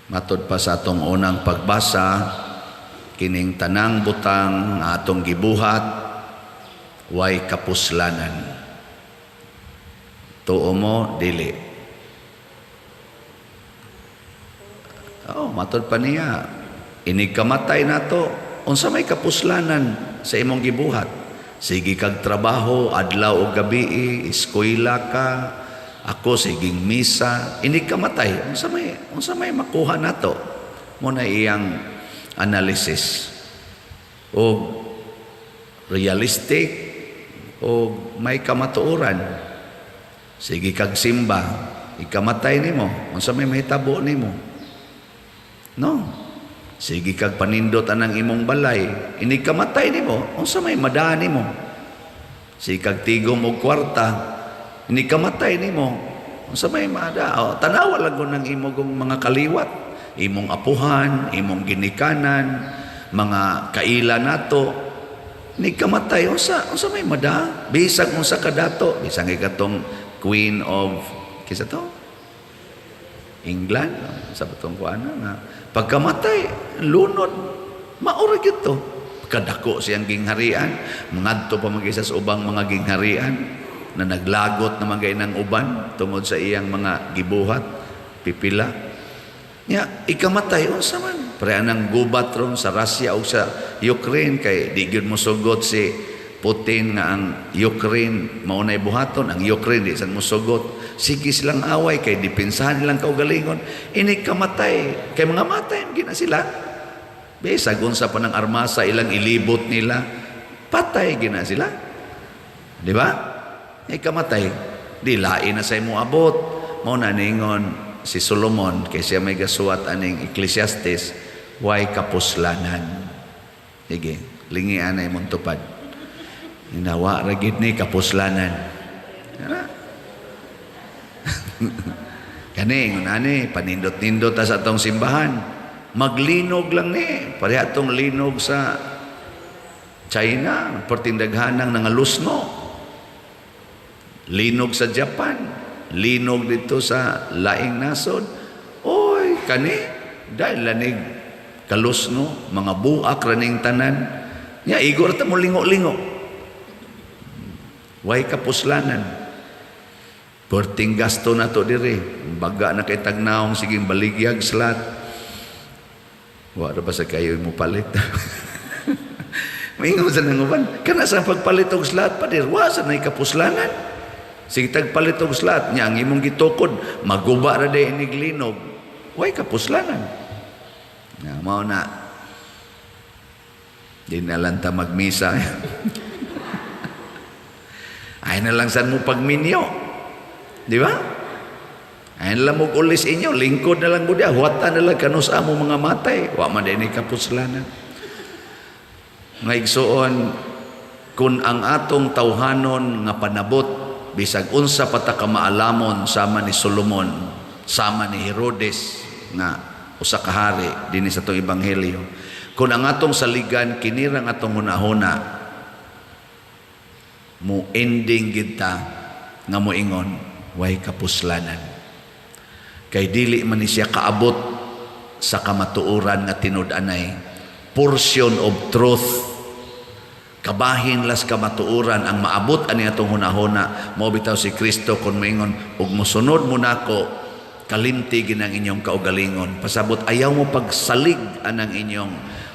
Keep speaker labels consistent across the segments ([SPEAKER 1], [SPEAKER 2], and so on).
[SPEAKER 1] Matod pa sa atong unang pagbasa, kining tanang butang nga atong gibuhat way kapuslanan. Tuo mo, dili? Oh, matod pa niya, inig kamatay nato, unsa may kapuslanan sa imong gibuhat? Sige kag trabaho, adlaw o gabi, eskwela ka, ako siging misa, inig kamatay, unsa may makuha nato? Mao na iyang analysis. O realistic o may kamatuoran. Sige kag simba, ikamatay nimo, unsa may mahitabo nimo? No. Sige kag panindot anang imong balay, inig kamatay nimo, unsa may madaan nimo? Sige kag tigom og kwarta, inig kamatay nimo, unsa may mada? O, tanawa lang ko ng imong mga kaliwat, imong apuhan, imong ginikanan, mga kaila nato, inig kamatay, unsa may mada? Bisag unsa kadato, bisag katong Queen of kinsa to? England, sa batong kuana nga pagkamatay lunod, maura gyud to. Kadako siyang gingharian, mangadto pa man sa ubang mga gingharian na naglagot na magay ng uban tungod sa iyang mga gibuhat, pipila. Nya ikamatay, unsa man? Pare anang gubat ron sa Russia o sa Ukraine, kay di gyud mosugot si Putin nga ang Ukraine mao nay buhaton, ang Ukraine di sad mosugot. Sige silang away kay depensahan nilang kaugalingon. Inig kamatay, kay mga matay gina sila. Bisag unsa pa ng armasa ilang ilibot nila, patay gina sila. Di ba? Ikamatay, di lain na sa imo abot. Mao na ningon si Solomon, kay siya may gasuwat aning Ecclesiastes, way kapuslanan. Sige, lingian na imong tupad. Inawa ra gid ni kapuslanan. Ana. Kani ingon ani, panindot-nindot ta sa atong simbahan. Maglinog lang ni, pareha atong linog sa China, pertindaghanang nangalusno. Linog sa Japan, linog dito sa laing nasod. Oy, kani dahil lanig kalusno, mga buak raning tanan. Nya igo ra ta mo lingo-lingo. Way kapuslanan. Perting gasto na to dire. Baga na kay tagnaong siging baligyag slot. Wa ra ba sa kayo mo palit? Maingon sa nanguban, kana sa pagpalit og slot pa dir, wa sa nay kapuslanan. Sige tagpalit og slot nya ang imong gitukod, maguba ra day inig linog. Way kapuslanan. Na mao na di na lang ta magmisa. Ay na lang san mo pagminyo. Di ba? Ay na lang mo ulis inyo, lingkod na lang mo diya, huwatan na lang kanus amo mga matay. Wa man din kapuslanan. Nga igsuon, kung ang atong tawhanon nga panabot, bisag unsa pa ta ka maalamon sama ni Solomon, sama ni Herodes nga usa ka hari dinhi sa atong ebanghelyo. Kung ang atong saligan kinirang atong hunahuna, mo ending kita nga moingon way kapuslanan. Kay dili man ni siya kaabot sa kamatuoran nga tinud-anay. Portion of truth, kabahin las kamatuoran ang maabot ani atong hunahuna. Mao bitaw si Kristo kun moingon ug mosunod mo nako, kalimti ginang inyong kaugalingon. Pasabot ayaw mo pagsalig anang inyong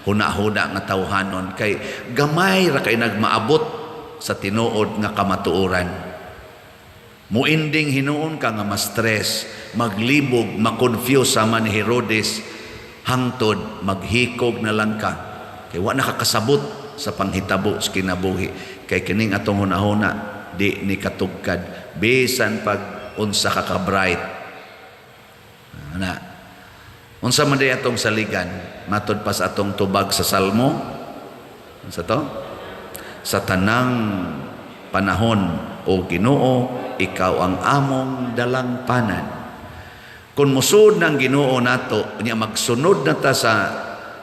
[SPEAKER 1] hunahuna nga tawhanon, kay gamay ra kay nagmaabot sa tinuod nga kamatuoran. Muinding hinuon ka nga ma-stress, maglibog, ma-confuse sama ni Herodes, hangtod maghikog na lang ka. Kay wa nakakasabot sa panghitabo sa kinabuhi. Kay kining atong hunahuna di ni katugkad bisan pag unsa ka ka-bright. Ana. Unsa man day atong saligan matod pa sa atong tubag sa Salmo? Unsa to? Sa tanang panahon, o Ginoo, ikaw ang among dalangpanan. Kung musud ng Ginoo nato, nya magsunod na ta sa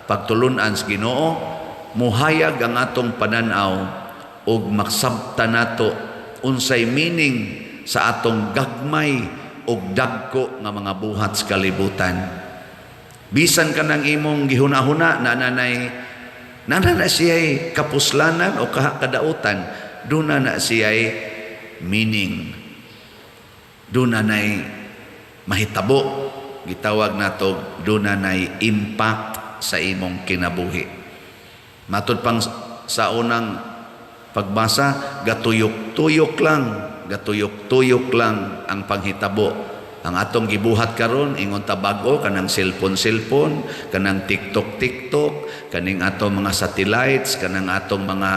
[SPEAKER 1] pagtulunan sa Ginoo, muhayag ang atong pananaw ug magsabta nato unsay meaning sa atong gagmay ug dagko nga mga buhat sa kalibutan. Bisan kanang imong gihuna-huna na nanay nana na siya'y kapuslanan o kadautan, duna na siya'y meaning. Duna na'y mahitabo, gitawag nato duna na'y impact sa imong kinabuhi. Matud pang sa unang pagbasa, gatuyok-tuyok lang ang panghitabo. Ang atong gibuhat karon, ingon ta bag-o, kanang cellphone-cellphone, kanang TikTok-TikTok, kaning atong mga satellites, kanang atong mga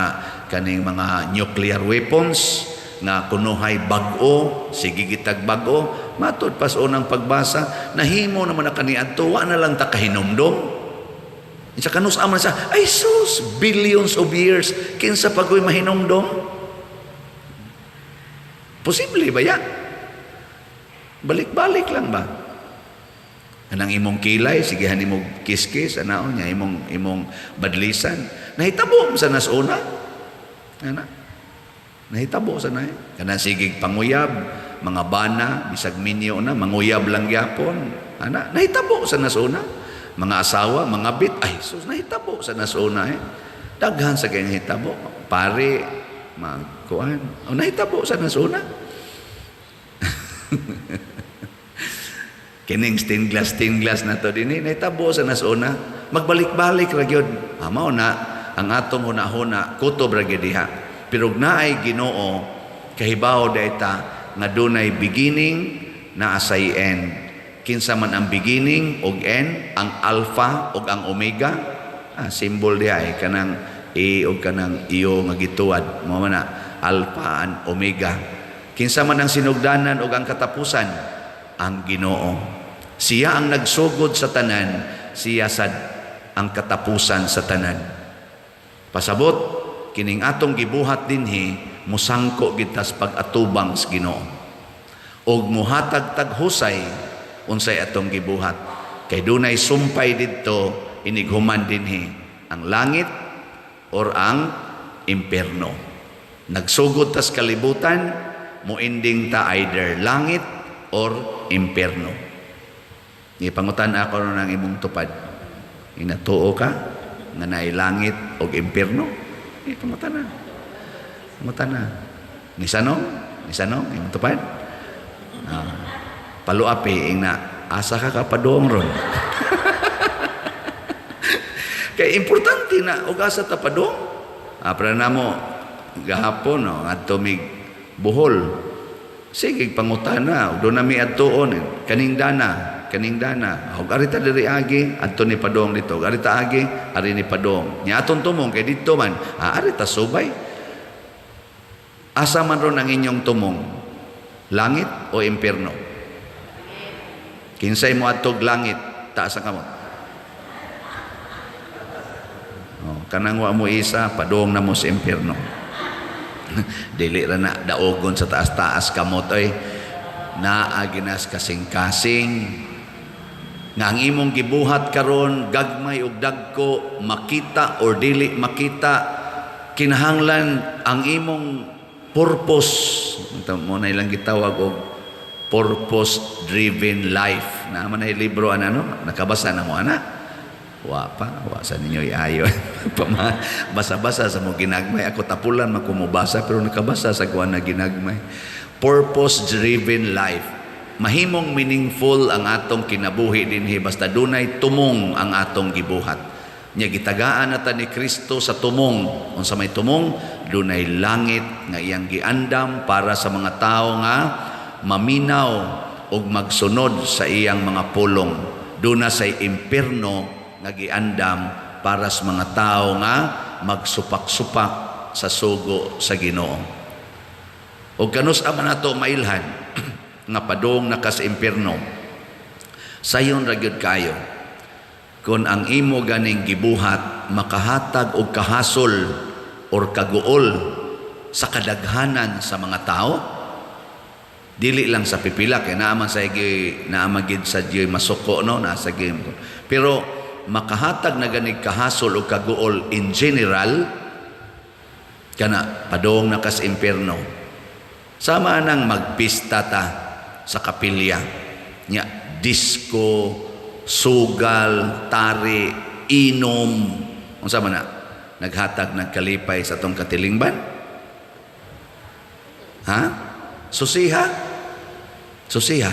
[SPEAKER 1] kaning mga nuclear weapons nga kunuhay bag-o, sige gitag bag-o. Matud pas unang pagbasa, nahimo naman na kaniadto, wa na lang ta kahinumdom. Sa kanus man sa, ay sus, billions of years, kinsa pagoy mahinumdom? Posible ba ya? Balik-balik lang ba? Anang imong kilay, sige mo kiskis, anaon niya, imong badlisan. Nahitabo sa nasuna. Ana. Nahitabo sa na. Kanang sigig panguyab, mga bana, bisag minyo na, manguyab lang gyapon. Ana, nahitabo sa nasuna. Mga asawa, mga bit, ay sus, nahitabo sa nasuna eh. Daghan sa kayong hitabo. Pare, magkuan. O nahitabo sa nasuna. Kining stained glass na to dinhi nahitabo sa nasuna. Magbalik-balik ra gyud. Ah, mao na ang atong hunahuna kutob ra gyud diha. Pero naay Ginoo, kahibaw dayta nga dunay beginning, naa say end. Kinsa man ang beginning og end, ang alpha og ang omega, ah, symbol diha ay kanang A og kanang iyo nga gituad. Mao man na alpha and omega. Kinsa man ang sinugdanan og ang katapusan, ang Ginoo. Siya ang nagsugod sa tanan, siya sad ang katapusan sa tanan. Pasabot, kining atong gibuhat dinhi musangko gitas pag-atubang sa Ginoo. Og muhatag tag husay unsay atong gibuhat. Kay dunay sumpay didto inighuman dinhi, ang langit or ang impierno. Nagsugod tas kalibutan, moending ta either langit or impierno. Ipangutan ako ng imong tupad. Inatuo ka nga naay langit og impierno? Ipangutan na. Pangutan na. Nisanong? Nisanong? Imong tupad? Ah, paluapi, ing na, asa ka kapadong ron? Kay importante na, og asa ta padong? Ah, para namo, gahapon, no, ngadto mig Bohol. Sige, pangutana, ug doon nami adtuon, kaning dana, kaning dana. Og arita diri agi, adto ni padong dito. Og arita agi, ari ni padong. Nya aton tumong kay didto man, ah, arita subay. Asa man ron ang inyong tumong? Langit o impierno? Kinsay mo adtog langit, taas ang kamot. Oh, kanang wa mo isa, padong na mo sa impierno. Dili ra na daogon sa taas-taas kamot oy. Naa ginas kasing-kasing nga ang imong gibuhat karon, gagmay og dagko, makita or dili makita, kinahanglan ang imong purpose. Ito mo na ilang gitawag og purpose driven life. Na man ay libro ana, no? Nakabasa na mo ana? Wa pa, wa sa ninyo iayo. Basa-basa sa mo ginagmay. Ako tapulan man ko mobasa, pero nakabasa sa kuan na ginagmay. Purpose driven life. Mahimong meaningful ang atong kinabuhi dinhi basta dunay tumong ang atong gibuhat. Nya gitagaan nata ni Kristo sa tumong. Unsa may tumong? Dunay langit nga iyang giandam para sa mga tawo nga maminaw ug magsunod sa iyang mga pulong. Duna say impierno nga giandam para sa mga tawo nga magsupak-supak sa sugo sa Ginoo. Og kanus man nato mailhan nga padung na ka sa impierno, sayon ra gyud kayo kon ang imo ganing gibuhat makahatag og kahasol or kaguol sa kadaghanan sa mga tao, dili lang sa pipila, kay naa man sa gi naa man gid sa Diyoy masuko, no, nasa game. Pero makahatag na ganig kahasol o kaguol in general, kana padong na kas impierno. Sama nang magpista ta sa kapilya nya, disco, Sugal, tari, inom. Unsa man na? Naghatag nagkalipay sa atong katilingban? Ha? Susiha? Susiha.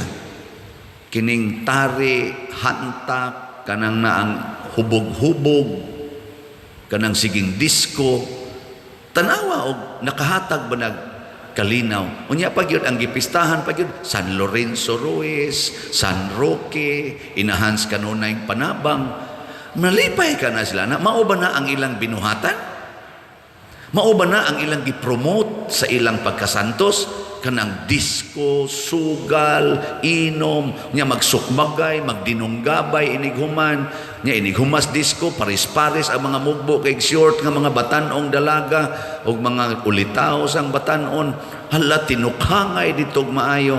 [SPEAKER 1] Kining tari, hantak, kanang naang hubog-hubog, kanang siging disco, tanawa og nakahatag ba nag kalinaw? Unya pa gyud ang gipistahan pa gyud San Lorenzo Ruiz, San Roque, inahan sa kanunay panabang. Malipay ka na sila na mao ba na ang ilang binuhatan? Mao ba na ang ilang gipromote sa ilang pagkasantos? Kanang disco, sugal, inom, nya magsukmagay, magdinunggabay inighuman, nya inighumas disco, paris-paris ang mga mugbo kay short nga mga batan-ong dalaga ug mga ulitaw sang batan-on, hala, tinukhangay dito maayo,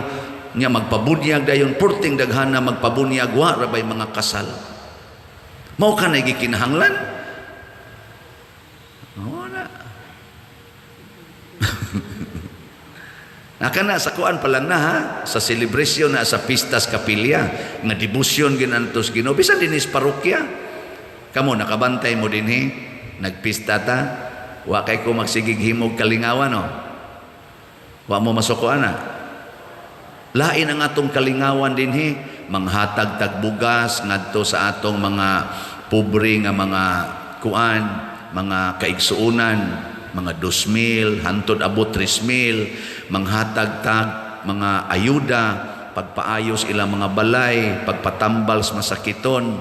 [SPEAKER 1] nya magpabunyag dayon, purting daghana magpabunyag, wa ra bay mga kasal. Mao ka na gikinahanglan? Oo na. Naka na sa kuan pa lang na ha, sa selebrasyon na sa pistas kapilya nga debosyon ginantos Ginoo bisan dinis parokya. Kamo nakabantay mo dinhi, nagpista ta, wa kay ko magsigig himog kalingawan, no. Wa mo masuko ana. Lain ang atong kalingawan dinhi, manghatag tag bugas ngadto sa atong mga pobre nga mga kuan, mga kaigsuonan, mga 2,000, hantod abot 3,000, manghatag tag mga ayuda, pagpaayos ilang mga balay, pagpatambal sa masakiton.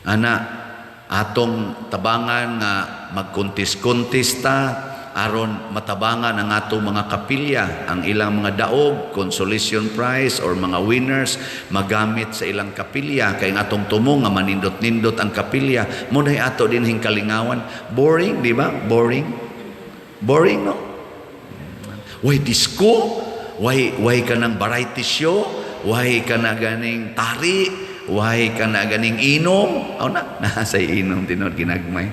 [SPEAKER 1] Ana, atong tabangan nga magkontis-kontis ta aron matabangan ang atong mga kapilya, ang ilang mga daog, consolation prize or mga winners magamit sa ilang kapilya kay ang atong tumong nga manindot-nindot ang kapilya mo na ato din hing kalingawan. Boring, di ba? Boring. Boring, no? Way disco, way ka ng variety show, way ka na ganing tari, way ka na ganing inom. Aw na, nasa inom tinod ginagmay.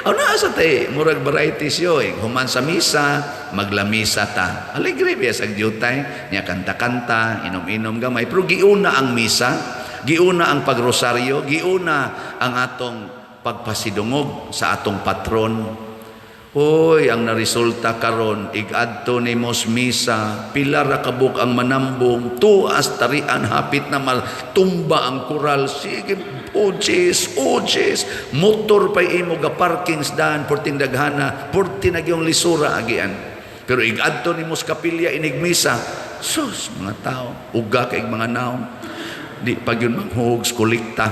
[SPEAKER 1] Aw na sa tay murag variety show eh. Human sa misa, maglamisa ta. Alegre biya sa jutay, nya kanta-kanta, inom-inom gamay. Pero giuna ang misa, giuna ang pagrosaryo, giuna ang atong pagpasidungog sa atong patron. Hoy, ang naresulta karon igadto nimo sa misa, pila ra kabuk ang manambong, tuas tarian hapit na matumba ang kural. Sige, ojes, ojes, motor pay imo ga parking daan porting daghana, porti na gyung lisura agian. Pero igadto nimo sa kapilya inig misa, sus, mga tao, uga kay mga naong, di pa gyud manghuog sa kolekta.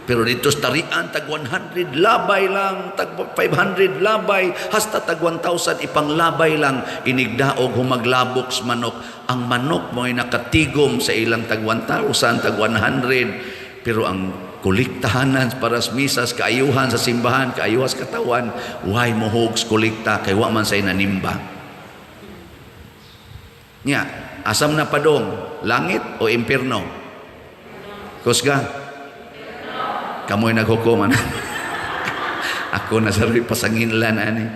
[SPEAKER 1] Pero dito sa tarian, tag 100 labay lang, tag 500 labay, hasta tag 1,000 ipanglabay lang, inigdaog humaglabok sa manok. Ang manok mo ay nakatigom sa ilang tag 1,000, tag 100. Pero ang kolektahanan para sa misas, kaayuhan sa simbahan, kaayuhan sa katawan, why mohog sa kolekta, kay wa man sa inanimba. Nya, asam na padong, langit o impierno? Kusga? Kamoy naghukom, ano? Ako na sa pasanginlan ani.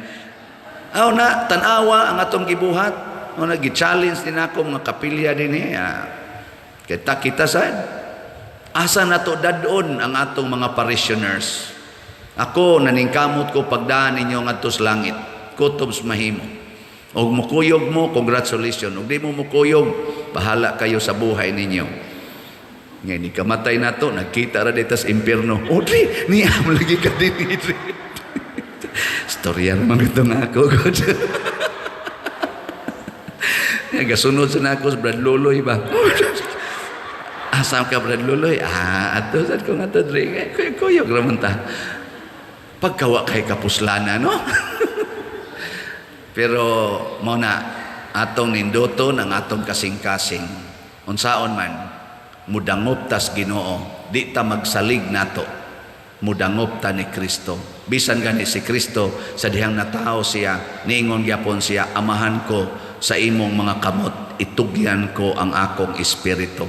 [SPEAKER 1] Aw na tan-awa ang atong gibuhat. Aw na gi-challenge din ako mga kapilya din eh. Kita kita sad. Asa na to dadon ang atong mga parishioners? Ako naningkamot ko pagdaan ninyo ngadto sa langit. Kutob sa mahimo. Og mukuyog mo, congratulations. Og di mo mukuyog, bahala kayo sa buhay ninyo. Ngayon, ni kamatay na to, nagkita ra dito sa impierno. Audrey, niya mo lagi ka din. Storya naman ito nga ako. God. Nga, gasunod sa nako sa Brad Loloy ba? Asam ka, Brad Loloy? Ah, ato, sad ko nga to, Dre. Kuyog, kuyog raman ta. Pagkawa kay kapuslana, no? Pero, mo na, atong ninduton ang atong kasing-kasing. Unsaon man, mudangop tas Ginoo, di ta magsalig nato, mudangop ta ni Kristo. Bisan gani si Kristo sa dihang natao siya, niingon gyapon siya, "Amahan ko, sa imong mga kamot itugyan ko ang akong espiritu."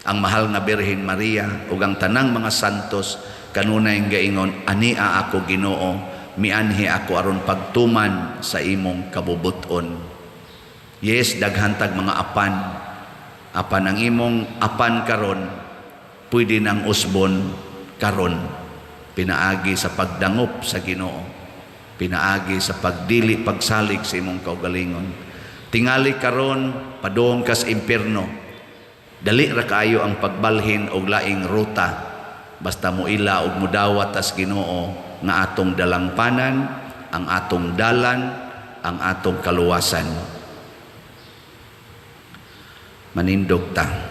[SPEAKER 1] Ang mahal nga Birhen Maria ug ang tanang mga santos kanunay gaingon, "Ania ako, Ginoo, mianhi ako aron pagtuman sa imong kabubuton." Yes, daghan tag mga apan. Apan ang imong apan karon, pwede nang usbon karon, pinaagi sa pagdangop sa Ginoo, pinaagi sa pagdili pagsalig sa imong kaugalingon. Tingali karon padung kas impierno, dali ra kaayo ang pagbalhin og laing ruta, basta moila og mudawat tas Ginoo nga atong dalangpanan, ang atong dalan, ang atong kaluwasan. Manindog ta.